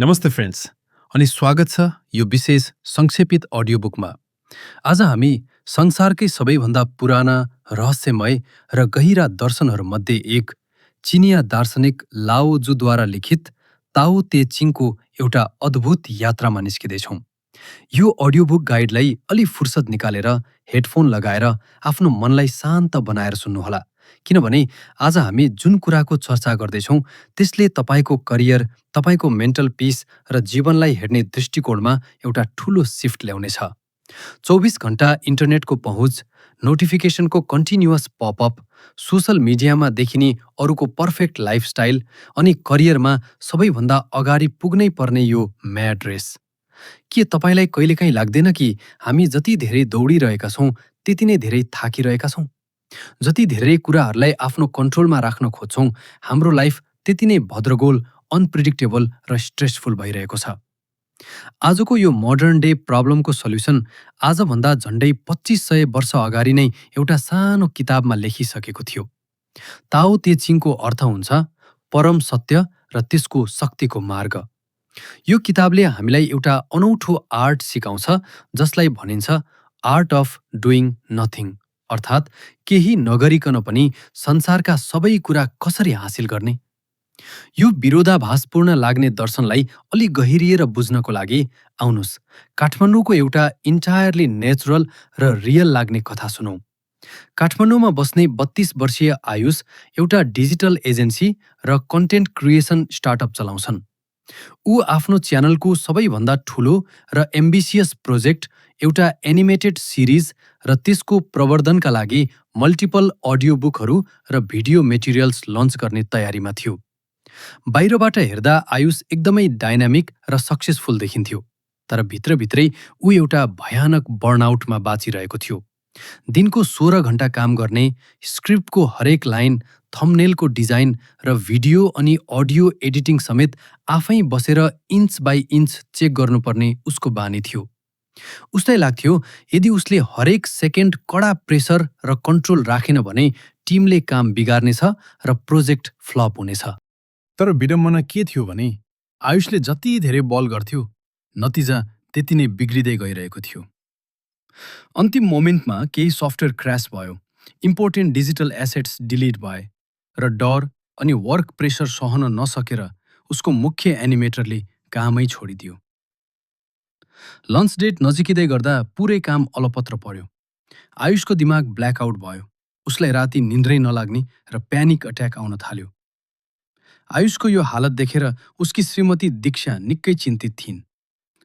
नमस्ते फ्रेन्ड्स अनि स्वागत छ यो विशेष संक्षेपित अडियो बुकमा। आज हामी संसारकै सबैभन्दा पुराना, रहस्यमय र गहिरा दर्शनहरूमध्ये एक चिनिया दार्शनिक लाओ जुद्वारा लिखित ताओ ते चिङको एउटा अद्भुत यात्रामा निस्किँदैछौँ। यो अडियो बुक गाइडलाई अलि फुर्सद निकालेर हेडफोन लगाएर आफ्नो मनलाई शान्त बनाएर सुन्नुहोला, किनभने आज हामी जुन कुराको चर्चा गर्दैछौँ त्यसले तपाईँको करियर, तपाईँको मेन्टल पिस र जीवनलाई हेर्ने दृष्टिकोणमा एउटा ठूलो सिफ्ट ल्याउनेछ। 24 घण्टा इन्टरनेटको पहुँच, नोटिफिकेसनको कन्टिन्युअस पपअप, सोसल मिडियामा देखिने अरूको पर्फेक्ट लाइफस्टाइल अनि करियरमा सबैभन्दा अगाडि पुग्नै पर्ने यो म्याड रेस। के तपाईँलाई कहिलेकाहीँ लाग्दैन कि हामी जति धेरै दौडिरहेका छौँ त्यति नै धेरै थाकिरहेका छौँ? जति धेरै कुराहरूलाई आफ्नो कन्ट्रोलमा राख्न खोज्छौँ, हाम्रो लाइफ त्यति नै भद्रगोल, अनप्रिडिक्टेबल र स्ट्रेसफुल भइरहेको छ। आजको यो मोडर्न डे प्रब्लमको सल्युसन आजभन्दा झन्डै 2500 वर्ष अगाडि नै एउटा सानो किताबमा लेखिसकेको थियो। ताओ ते चिङको अर्थ हुन्छ परम सत्य र त्यसको शक्तिको मार्ग। यो किताबले हामीलाई एउटा अनौठो आर्ट सिकाउँछ जसलाई भनिन्छ आर्ट अफ डुइङ नथिङ, अर्थात् केही नगरिकन पनि संसारका सबै कुरा कसरी हासिल गर्ने। यो विरोधाभासपूर्ण लाग्ने दर्शनलाई अलि गहिरिएर बुझ्नको लागि आउनुस् काठमाडौँको एउटा इन्टायरली नेचुरल र रियल लाग्ने कथा सुनौँ। काठमाडौँमा बस्ने 32 वर्षीय आयुष एउटा डिजिटल एजेन्सी र कन्टेन्ट क्रिएसन स्टार्टअप चलाउँछन्। ऊ आफ्नो च्यानलको सबैभन्दा ठूलो र एम्बिसियस प्रोजेक्ट, एउटा एनिमेटेड सिरिज र त्यसको प्रवर्धनका लागि मल्टिपल अडियो बुकहरू र भिडियो मेटेरियल्स लन्च गर्ने तयारीमा थियो। बाहिरबाट हेर्दा आयुष एकदमै डाइनामिक र सक्सेसफुल देखिन्थ्यो, तर भित्रभित्रै ऊ एउटा भयानक बर्नआउटमा बाँचिरहेको थियो। दिनको 16 घण्टा काम गर्ने, स्क्रिप्टको हरेक लाइन, थम्बनेलको डिजाइन र भिडियो अनि अडियो एडिटिङ समेत आफै बसेर इन्च बाई इन्च चेक गर्नुपर्ने उसको बानी थियो। उसलाई लाग्थ्यो यदि उसले हरेक सेकेन्ड कडा प्रेसर र कन्ट्रोल राखेन भने टिमले काम बिगार्नेछ र प्रोजेक्ट फ्लप हुनेछ। तर विडम्बना के थियो भने आयुषले जति धेरै बल गर्थ्यो, नतिजा त्यति नै बिग्रिँदै गइरहेको थियो। अन्तिम मोमेन्टमा केही सफ्टवेयर क्र्यास भयो, इम्पोर्टेन्ट डिजिटल एसेट्स डिलिट भए र डर अनि वर्क प्रेसर सहन नसकेर उसको मुख्य एनिमेटरले कामै छोडिदियो। लन्च डेट नजिकिँदै गर्दा पुरै काम अलपत्र पर्यो। आयुषको दिमाग ब्ल्याकआउट भयो, उसलाई राति निन्द्रै नलाग्ने र प्यानिक अट्याक आउन थाल्यो। आयुषको यो हालत देखेर उसकी श्रीमती दीक्षा निकै चिन्तित थिइन्।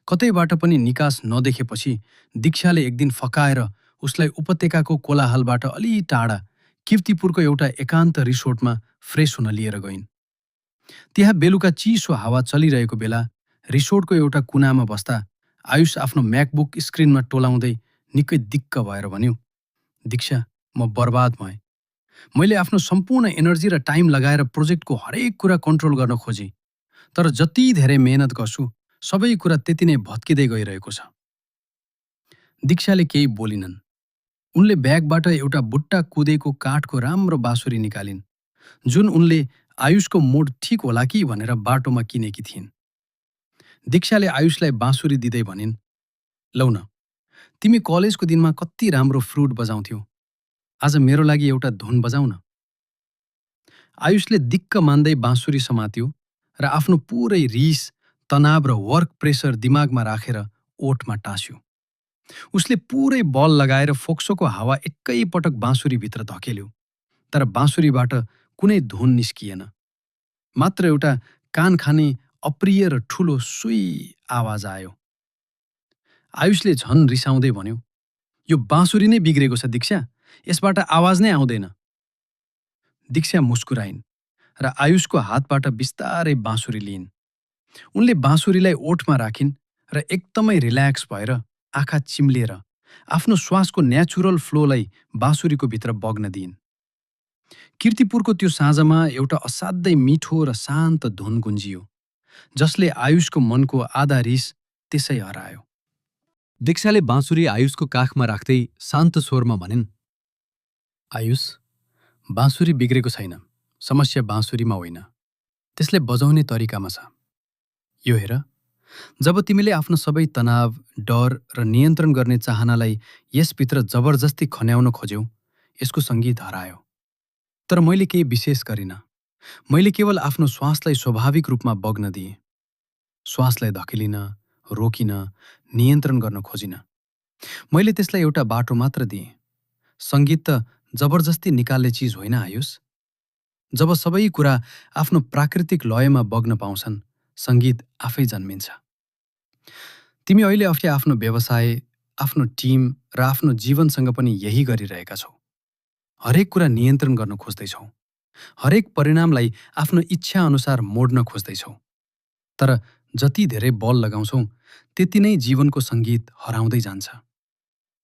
कतैबाट पनि निकास नदेखेपछि दीक्षाले एक दिन फकाएर उसलाई उपत्यकाको कोलाहलबाट अलि टाढा कीर्तिपुरको एउटा एकान्त रिसोर्टमा फ्रेस हुन लिएर गइन्। त्यहाँ बेलुका चिसो हावा चलिरहेको बेला रिसोर्टको एउटा कुनामा बस्दा आयुष आफ्नो म्याकबुक स्क्रिनमा टोलाउँदै निकै दिक्क भएर भन्यो, दीक्षा, म बर्बाद भएँ। मैले आफ्नो सम्पूर्ण एनर्जी र टाइम लगाएर प्रोजेक्टको हरेक कुरा कन्ट्रोल गर्न खोजेँ, तर जति धेरै मेहनत गर्छु सबै कुरा त्यति नै भत्किँदै गइरहेको छ। दीक्षाले केही बोलिनन्। उनले ब्यागबाट एउटा बुट्टा कुदेको काठको राम्रो बाँसुरी निकालिन्, जुन उनले आयुषको मुड ठिक होला कि भनेर बाटोमा किनेकी थिइन्। दीक्षाले आयुषलाई बाँसुरी दिँदै भनिन्, लौ न, तिमी कलेजको दिनमा कति राम्रो फ्लुट बजाउँथ्यौ, आज मेरो लागि एउटा धुन बजाउ न। आयुषले दिक्क मान्दै बाँसुरी समात्यो र आफ्नो पुरै रिस, तनाव र वर्क प्रेसर दिमागमा राखेर ओठमा टाँस्यो। उसले पुरै बल लगाएर फोक्सोको हावा एकैपटक बाँसुरीभित्र धकेल्यो, तर बाँसुरीबाट कुनै धुन निस्किएन। मात्र एउटा कान खाने अप्रिय र ठूलो सुई आवाज आयो। आयुषले झन रिसाउँदै भन्यो, यो बाँसुरी नै बिग्रेको छ दीक्षा, यसबाट आवाज नै आउँदैन। दीक्षा मुस्कुराइन् र आयुषको हातबाट बिस्तारै बाँसुरी लिइन्। उनले बाँसुरीलाई ओठमा राखिन् र एकदमै रिल्याक्स भएर आँखा चिम्लिएर आफ्नो श्वासको नेचुरल फ्लोलाई बाँसुरीको भित्र बग्न दिइन्। कीर्तिपुरको त्यो साँझमा एउटा असाध्यै मिठो र शान्त धुन गुन्जियो, जसले आयुषको मनको आधा रिस त्यसै हरायो। दीक्षाले बाँसुरी आयुषको काखमा राख्दै शान्त स्वरमा भनिन्, आयुष, बाँसुरी बिग्रेको छैन, समस्या बाँसुरीमा होइन, त्यसले बजाउने तरिकामा छ। यो हेर, जब तिमीले आफ्नो सबै तनाव, डर र नियन्त्रण गर्ने चाहनालाई यसभित्र जबरजस्ती खन्याउन खोज्यौ, यसको सङ्गीत हरायो। तर मैले केही विशेष गरिनँ। मैले केवल आफ्नो श्वासलाई स्वाभाविक रूपमा बग्न दिएँ। श्वासलाई धकेलिन, रोकिन, नियन्त्रण गर्न खोजिन। मैले त्यसलाई एउटा बाटो मात्र दिएँ। सङ्गीत त जबरजस्ती निकाल्ने चिज होइन आयुष। जब सबै कुरा आफ्नो प्राकृतिक लयमा बग्न पाउँछन्, सङ्गीत आफै जन्मिन्छ। तिमी अहिले आफ्नो व्यवसाय, आफ्नो टिम र आफ्नो जीवनसँग पनि यही गरिरहेका छौ। हरेक कुरा नियन्त्रण गर्न खोज्दैछौ। हरेक परिणामलाई आफ्नो इच्छा अनुसार मोड्न खोज्दैछौ। तर जति धेरै बल लगाउँछौ, त्यति नै जीवनको सङ्गीत हराउँदै जान्छ।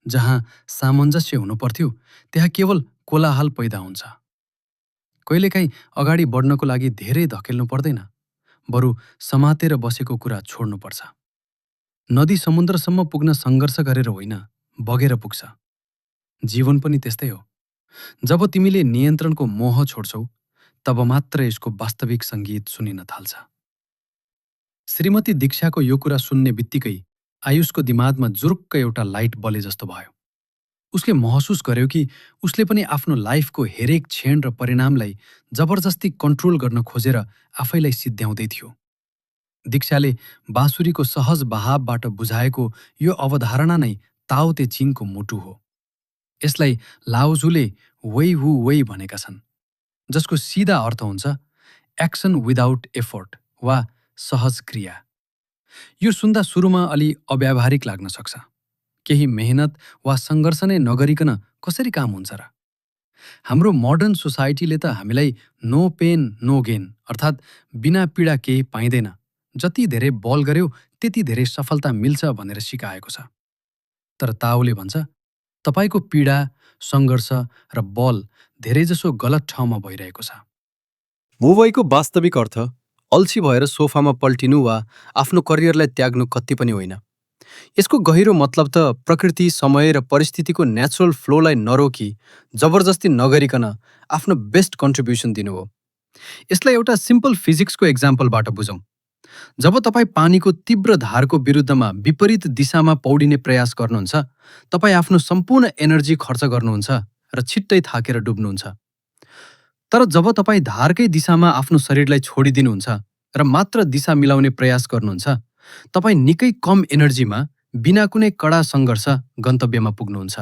जहाँ सामञ्जस्य हुनु पर्थ्यो, त्यहाँ केवल कोलाहल पैदा हुन्छ। कहिलेकाहीँ अगाडि बढ्नको लागि धेरै धकेल्नु पर्दैन, बरु समातेर बसेको कुरा छोड्नुपर्छ। नदी समुद्रसम्म पुग्न सङ्घर्ष गरेर होइन, बगेर पुग्छ। जीवन पनि त्यस्तै हो। जब तिमीले नियन्त्रणको मोह छोड्छौ, तब मात्र यसको वास्तविक सङ्गीत सुनिन थाल्छ। श्रीमती दीक्षाको यो कुरा सुन्ने बित्तिकै आयुषको दिमागमा जुरुक्क एउटा लाइट बले जस्तो भयो। उसले महसुस गर्यो कि उसले पनि आफ्नो लाइफको हरेक क्षण र परिणामलाई जबरजस्ती कन्ट्रोल गर्न खोजेर आफैलाई सिद्ध्याउँदै थियो। दीक्षाले बाँसुरीको सहज बहावबाट बुझाएको यो अवधारणा नै ताओ ते चिङको मुटु हो। यसलाई लाओजुले वै वु वै भनेका छन्, जसको सिधा अर्थ हुन्छ एक्सन विदाउट एफोर्ट वा सहज क्रिया। यो सुन्दा सुरुमा अलि अव्यावहारिक लाग्न सक्छ। केही मेहनत वा सङ्घर्ष नै नगरिकन कसरी काम हुन्छ र? हाम्रो मोडर्न सोसाइटीले त हामीलाई नो पेन नो गेन अर्थात् बिना पीडा केही पाइँदैन, जति धेरै बल गर्यो त्यति धेरै सफलता मिल्छ भनेर सिकाएको छ। तर ताओले भन्छ, तपाईको पीडा, सङ्घर्ष र बल धेरैजसो गलत ठाउँमा भइरहेको छ। मुभईको वास्तविक अर्थ अल्छी भएर सोफामा पल्टिनु वा आफ्नो करियरलाई त्याग्नु कति पनि होइन। यसको गहिरो मतलब त प्रकृति, समय र परिस्थितिको नेचुरल फ्लोलाई नरोकी, जबरजस्ती नगरिकन आफ्नो बेस्ट कन्ट्रिब्युसन दिनु हो। यसलाई एउटा सिम्पल फिजिक्सको एक्जाम्पलबाट बुझौँ। जब तपाईँ पानीको तीव्र धारको विरुद्धमा विपरीत दिशामा पौडिने प्रयास गर्नुहुन्छ, तपाईँ आफ्नो सम्पूर्ण एनर्जी खर्च गर्नुहुन्छ र छिट्टै थाकेर डुब्नुहुन्छ। तर जब तपाईँ धारकै दिशामा आफ्नो शरीरलाई छोडिदिनुहुन्छ र मात्र दिशा मिलाउने प्रयास गर्नुहुन्छ, तपाईँ निकै कम एनर्जीमा बिना कुनै कडा सङ्घर्ष गन्तव्यमा पुग्नुहुन्छ।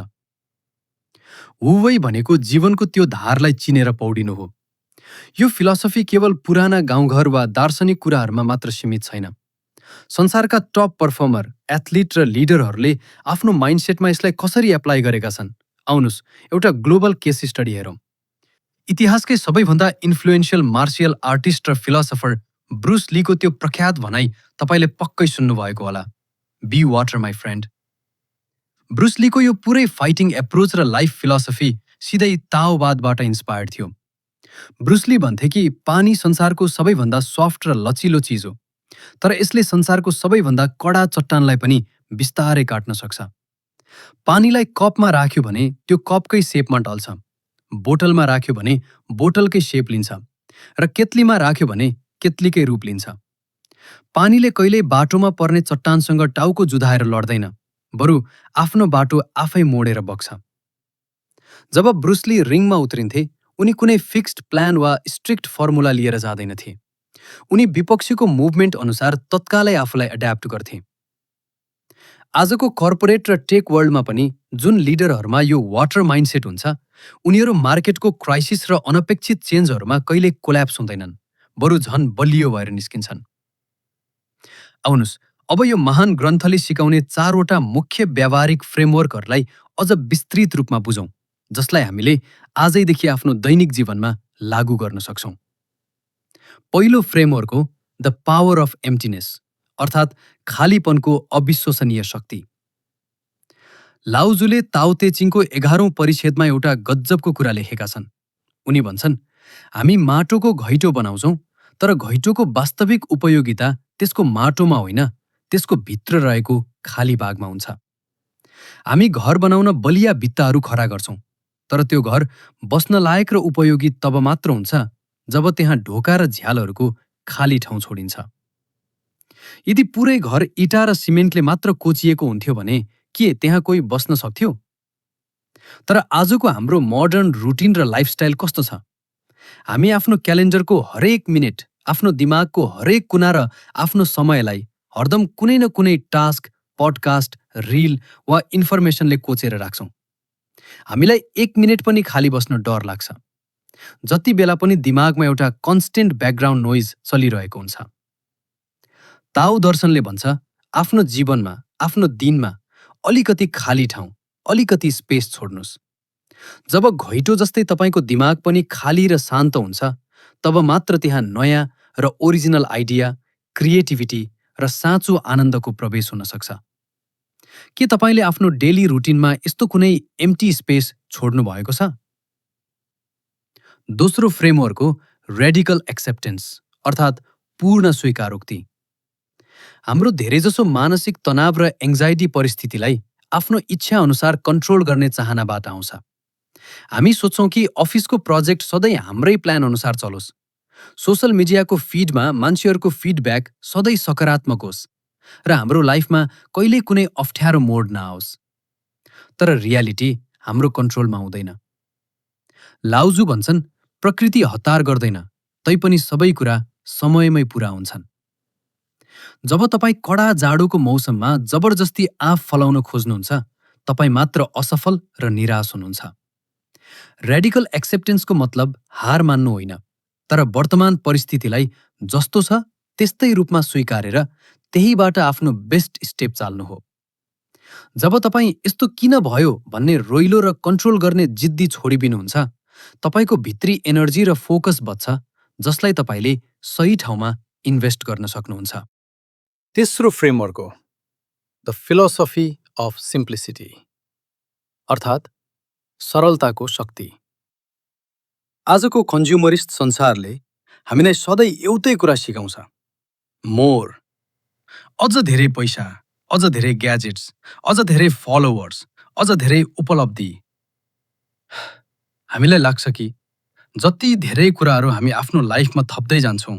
वुवै भनेको जीवनको त्यो धारलाई चिनेर पौडिनु हो। यो फिलोसफी केवल पुराना गाउँघर वा दार्शनिक कुराहरूमा मात्र सीमित छैन। संसारका टप पर्फर्मर, एथलिट र लिडरहरूले आफ्नो माइन्डसेटमा यसलाई कसरी एप्लाई गरेका छन्, आउनुस् एउटा ग्लोबल केस स्टडी हेरौँ। इतिहासकै सबैभन्दा इन्फ्लुएन्सियल मार्सियल आर्टिस्ट र फिलोसफर ब्रुस लीको त्यो प्रख्यात भनाइ तपाईँले पक्कै सुन्नुभएको होला, be water my friend. Bruce लीको यो पुरै फाइटिङ एप्रोच र लाइफ फिलोसफी सिधै ताओवादबाट इन्स्पायर्ड थियो। ब्रुस ली भन्थे कि पानी संसारको सबैभन्दा सफ्ट र लचिलो चिज हो, तर यसले संसारको सबैभन्दा कडा चट्टानलाई पनि बिस्तारै काट्न सक्छ। पानीलाई कपमा राख्यो भने त्यो कपकै सेपमा ढल्छ, बोतलमा राख्यो भने बोतलकै सेप लिन्छ र केतलीमा राख्यो भने केतलीकै रूप लिन्छ। पानीले कहिल्यै बाटोमा पर्ने चट्टानसँग टाउको जुधाएर लड्दैन, बरु आफ्नो बाटो आफै मोडेर बग्छ। जब ब्रुस ली रिङमा उत्रिन्थे, उनी कुनै फिक्स्ड प्लान वा स्ट्रिक्ट फर्मुला लिएर जाँदैनथे। उनी विपक्षीको मुभमेन्ट अनुसार तत्कालै आफूलाई एड्याप्ट गर्थे। आजको कर्पोरेट र टेक वर्ल्डमा पनि जुन लिडरहरूमा यो वाटर माइन्डसेट हुन्छ, उनीहरू मार्केटको क्राइसिस र अनपेक्षित चेन्जहरूमा कहिल्यै कोल्याप्स हुँदैनन्, बरु झन् बलियो भएर निस्किन्छन्। आउनुस् अब यो महान ग्रन्थले सिकाउने 4वटा मुख्य व्यावहारिक फ्रेमवर्कहरूलाई अझ विस्तृत रूपमा बुझौँ, जसलाई हामीले आजैदेखि आफ्नो दैनिक जीवनमा लागू गर्न सक्छौँ। पहिलो फ्रेमवर्क हो द पावर अफ एम्प्टिनेस, अर्थात् खालीपनको अविश्वसनीय शक्ति। लाओजुले ताओ ते चिङको 11औं परिच्छेदमा एउटा गज्जबको कुरा लेखेका छन्। उनी भन्छन्, हामी माटोको घैँटो बनाउँछौँ, तर घैँटोको वास्तविक उपयोगिता त्यसको माटोमा होइन, त्यसको भित्र रहेको खाली भागमा हुन्छ। हामी घर बनाउन बलिया भित्ताहरू खडा गर्छौँ, तर त्यो घर बस्न लायक र उपयोगी तब मात्र हुन्छ जब त्यहाँ ढोका र झ्यालहरूको खाली ठाउँ छोडिन्छ। यदि पुरै घर इँटा र सिमेन्टले मात्र कोचिएको हुन्थ्यो भने के त्यहाँ कोही बस्न सक्थ्यो? तर आजको हाम्रो मोडर्न रुटिन र लाइफस्टाइल कस्तो छ? हामी आफ्नो क्यालेन्डरको हरेक मिनेट, आफ्नो दिमागको हरेक कुना र आफ्नो समयलाई हरदम कुनै न कुनै टास्क, पडकास्ट, रिल वा इन्फर्मेसनले कोचेर राख्छौँ। हामीलाई 1 मिनेट पनि खाली बस्न डर लाग्छ। जति बेला पनि दिमागमा एउटा कन्स्टेन्ट ब्याकग्राउन्ड नोइज चलिरहेको हुन्छ। ताओ दर्शनले भन्छ, आफ्नो जीवनमा, आफ्नो दिनमा अलिकति खाली ठाउँ, अलिकति स्पेस छोड्नुहोस्। जब घैँटो जस्तै तपाईँको दिमाग पनि खाली र शान्त हुन्छ, तब मात्र त्यहाँ नयाँ र ओरिजिनल आइडिया, क्रिएटिभिटी र साँचो आनन्दको प्रवेश हुन सक्छ। के तपाईँले आफ्नो डेली रुटिनमा यस्तो कुनै एम्प्टी स्पेस छोड्नु भएको छ? दोस्रो फ्रेमवर्क हो रेडिकल एक्सेप्टेन्स अर्थात् पूर्ण स्वीकारोक्ति। हाम्रो धेरैजसो मानसिक तनाव र एङ्जाइटी परिस्थितिलाई आफ्नो इच्छा अनुसार कन्ट्रोल गर्ने चाहनाबाट आउँछ। हामी सोच्छौँ कि अफिसको प्रोजेक्ट सधैँ हाम्रै प्लान अनुसार चलोस्। सोसल मिडियाको फिडमा मान्छेहरूको फिडब्याक सधैँ सकारात्मक होस् र हाम्रो लाइफमा कहिल्यै कुनै अप्ठ्यारो मोड नआओस्। तर रियालिटी हाम्रो कन्ट्रोलमा हुँदैन। लाउजू भन्छन्, प्रकृति हतार गर्दैन, तैपनि सबै कुरा समयमै पुरा हुन्छन्। जब तपाईँ कडा जाडोको मौसममा जबरजस्ती आँप फलाउन खोज्नुहुन्छ, तपाईँ मात्र असफल र निराश हुनुहुन्छ। रेडिकल एक्सेप्टेन्सको मतलब हार मान्नु होइन, तर वर्तमान परिस्थितिलाई जस्तो छ त्यस्तै रूपमा स्वीकारेर त्यहीबाट आफ्नो बेस्ट स्टेप चाल्नु हो। जब तपाईँ यस्तो किन भयो भन्ने रोइलो र कन्ट्रोल गर्ने जिद्दी छोडिदिनुहुन्छ, तपाईँको भित्री एनर्जी र फोकस बच्छ, जसलाई तपाईँले सही ठाउँमा इन्भेस्ट गर्न सक्नुहुन्छ। तेस्रो फ्रेमवर्क हो द फिलोसफी अफ सिम्प्लिसिटी अर्थात् सरलताको शक्ति। आजको कन्ज्युमरिस्ट संसारले हामीलाई सधैँ एउटै कुरा सिकाउँछ, मोर। अझ धेरै पैसा, अझ धेरै ग्याजेट्स, अझ धेरै फलोवर्स, अझ धेरै उपलब्धि। हामीलाई लाग्छ कि जति धेरै कुराहरू हामी आफ्नो लाइफमा थप्दै जान्छौँ,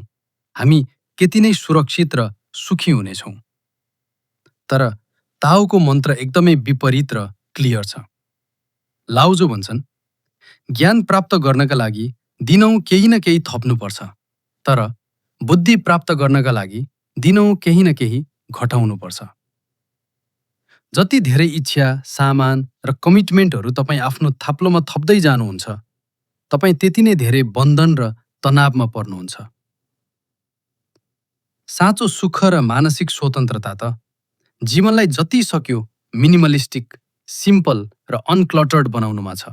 हामी त्यति नै सुरक्षित र सुखी हुनेछौँ। तर ताओको मन्त्र एकदमै विपरीत र क्लियर छ। लाउजो भन्छन्, ज्ञान प्राप्त गर्नका लागि दिनौँ केही न केही थप्नुपर्छ, तर बुद्धि प्राप्त गर्नका लागि दिनौँ केही न केही घटाउनुपर्छ। जति धेरै इच्छा, सामान र कमिटमेन्टहरू तपाईँ आफ्नो थाप्लोमा थप्दै जानुहुन्छ, तपाईँ त्यति नै धेरै बन्धन र तनावमा पर्नुहुन्छ। साँचो सुख र मानसिक स्वतन्त्रता त जीवनलाई जति सक्यो मिनिमलिस्टिक, सिम्पल र अनक्लटर्ड बनाउनुमा छ।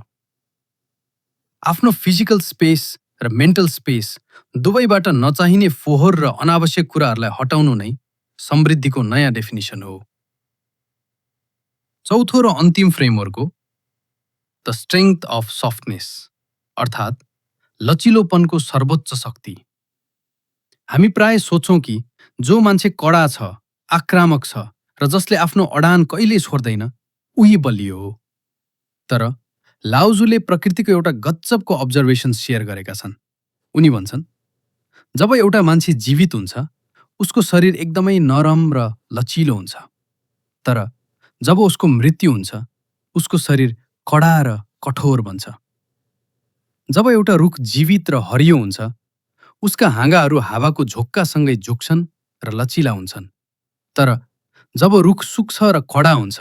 आफ्नो फिजिकल स्पेस र मेन्टल स्पेस दुवैबाट नचाहिने फोहोर र अनावश्यक कुराहरूलाई हटाउनु नै समृद्धिको नयाँ डेफिनिसन हो। चौथो र अन्तिम फ्रेमवर्क हो द स्ट्रेङ्थ अफ सफ्टनेस अर्थात् लचिलोपनको सर्वोच्च शक्ति। हामी प्राय सोच्छौँ कि जो मान्छे कडा छ, आक्रामक छ र जसले आफ्नो अडान कहिल्यै छोड्दैन, उही बलियो हो। तर लाउजूले प्रकृतिको एउटा गजबको अब्जर्भेसन सेयर गरेका छन्। उनी भन्छन्, जब एउटा मान्छे जीवित हुन्छ, उसको शरीर एकदमै नरम र लचिलो हुन्छ। तर जब उसको मृत्यु हुन्छ, उसको शरीर कडा र कठोर बन्छ। जब एउटा रुख जीवित र हरियो हुन्छ, उसका हाँगाहरू हावाको झोक्कासँगै झुक्छन् र लचिला हुन्छन्। तर जब रुख सुक्छ र कडा हुन्छ,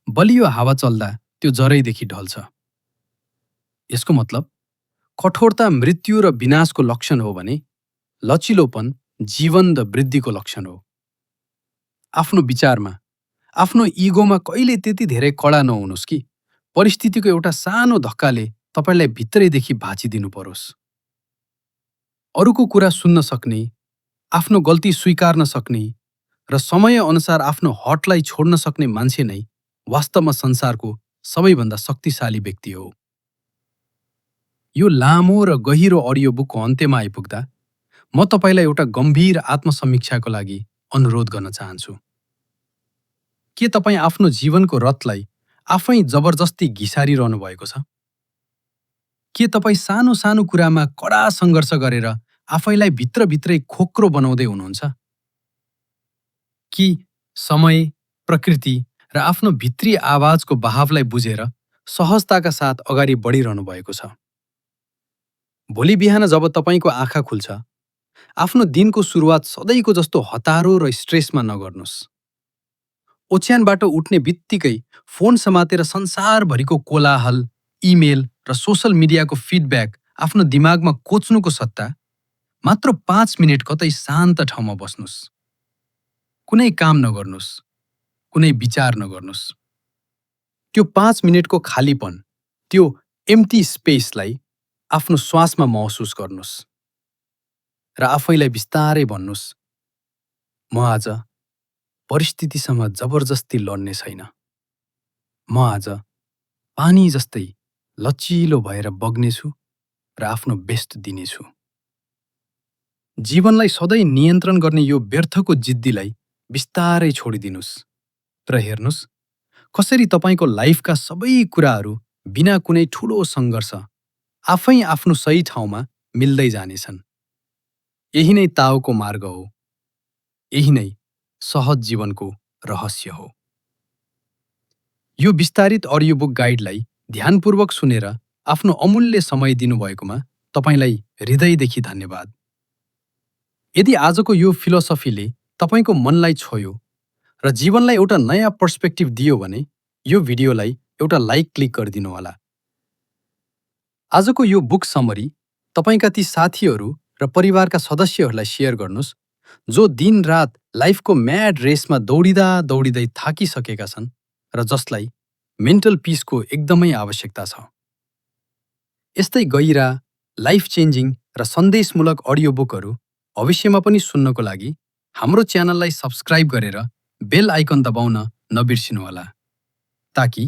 बलियो हावा चल्दा त्यो जरैदेखि ढल्छ। यसको मतलब कठोरता मृत्यु र विनाशको लक्षण हो भने लचिलोपन जीवन र वृद्धिको लक्षण हो। आफ्नो विचारमा, आफ्नो इगोमा कहिले त्यति धेरै कडा नहुनुहोस् कि परिस्थितिको एउटा सानो धक्काले तपाईँलाई भित्रैदेखि भाँचिदिनु परोस्। अरूको कुरा सुन्न सक्ने, आफ्नो गल्ती स्वीकार्न सक्ने र समय अनुसार आफ्नो हटलाई छोड्न सक्ने मान्छे नै वास्तवमा संसारको सबैभन्दा शक्तिशाली व्यक्ति हो। यो लामो र गहिरो अडियो बुकको अन्त्यमा आइपुग्दा म तपाईँलाई एउटा गम्भीर आत्मसमीक्षाको लागि अनुरोध गर्न चाहन्छु। के तपाईँ आफ्नो जीवनको रथलाई आफै जबरजस्ती घिसारिरहनु भएको छ? के तपाईँ सानो सानो कुरामा कडा सङ्घर्ष गरेर आफैलाई भित्रभित्रै खोक्रो बनाउँदै हुनुहुन्छ? कि समय, प्रकृति र आफ्नो भित्री आवाजको बहावलाई बुझेर सहजताका साथ अगाडि बढिरहनु भएको छ। भोलि बिहान जब तपाईँको आँखा खुल्छ, आफ्नो दिनको सुरुवात सधैँको जस्तो हतारो र स्ट्रेसमा नगर्नुहोस्। ओछ्यानबाट उठ्ने बित्तिकै फोन समातेर संसारभरिको कोलाहल, इमेल र सोसल मिडियाको फिडब्याक आफ्नो दिमागमा कोच्नुको सट्टा मात्र 5 मिनेट कतै शान्त ठाउँमा बस्नुहोस्। कुनै काम नगर्नुहोस्, कुनै विचार नगर्नुहोस्। त्यो 5 मिनेटको खालीपन, त्यो एम्प्टी स्पेसलाई आफ्नो श्वासमा महसुस गर्नुहोस् र आफैलाई बिस्तारै भन्नुहोस्, म आज परिस्थितिसँग जबरजस्ती लड्ने छैन। म आज पानी जस्तै लचिलो भएर बग्नेछु र आफ्नो बेस्ट दिनेछु। जीवनलाई सधैँ नियन्त्रण गर्ने यो व्यर्थको जिद्दीलाई बिस्तारै छोडिदिनुहोस् र हेर्नुहोस् कसरी तपाईँको लाइफका सबै कुराहरू बिना कुनै ठूलो सङ्घर्ष आफै आफ्नो सही ठाउँमा मिल्दै जानेछन्। यही नै ताओको मार्ग हो। यही नै सहज जीवनको रहस्य हो। यो विस्तारित अडियो बुक गाइडलाई ध्यानपूर्वक सुनेर आफ्नो अमूल्य समय दिनुभएकोमा तपाईँलाई हृदयदेखि धन्यवाद। यदि आजको यो फिलोसफीले तपाईँको मनलाई छोयो र जीवनलाई एउटा नयाँ पर्सपेक्टिभ दियो भने यो भिडियोलाई एउटा लाइक क्लिक गरिदिनुहोला। आजको यो बुक समरी तपाईँका ती साथीहरू र परिवारका सदस्यहरूलाई सेयर गर्नुहोस् जो दिन-रात लाइफको म्याड रेसमा दौडिँदा दौडिँदै थाकिसकेका छन् र जसलाई मेन्टल पिसको एकदमै आवश्यकता छ। यस्तै गहिरा, लाइफ चेन्जिङ र सन्देशमूलक अडियो बुकहरू भविष्यमा पनि सुन्नको लागि हाम्रो च्यानललाई सब्स्क्राइब गरेर बेल आइकन दबाउन नबिर्सिनुहोला, ताकि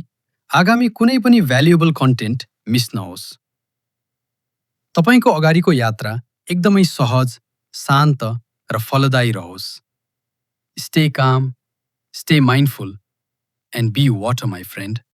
आगामी कुनै पनि भ्यालुएबल कन्टेन्ट मिस नहोस्। तपाईँको अगाडिको यात्रा एकदमै सहज, शान्त र फलदायी रहोस्। Stay calm, stay mindful, and be water, my friend.